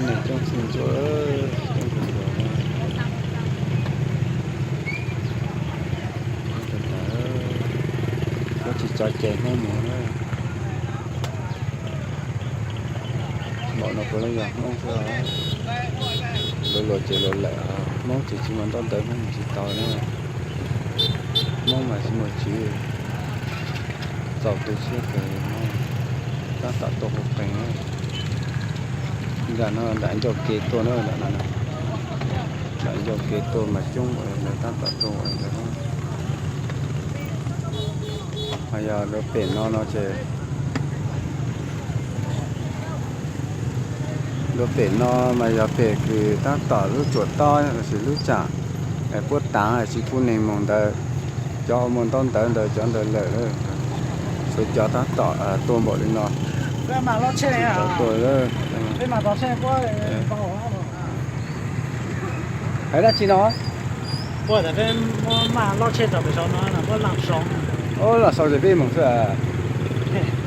Neeg coob txhij ntxuaj, coob kawg nkaus. Koj tsis tso cai Hmoob mus na. Npaum no puav leej yog Hmoob xwb. Luag luag ces luag lawm, Hmoob ces tsis muaj ntaub ntawv Hmoob mus tsis tau na. Hmoob mas tsis muaj tsev, txaus tu siab kawg no, tab tom tuaj qees qees. Nram no nram ncauj kev tuaj na, nram no, nram ncauj kev tuaj mas coob ua li ntawd, tab tom tuaj ua li ntawd. Ho yog luag pem no no ces, luag pem no mas yog pem kws tab tom lub tsuas tob lossis lub tsam puab taav tsis pub neeg mus ntawd, cov uas muaj ntaub ntawv ntawd cov ntawd lawm, tshuav cov tab tom tuaj npaum li no. Cov tuaj, hais dab tsi no? Lam sau ces peb mus xwb.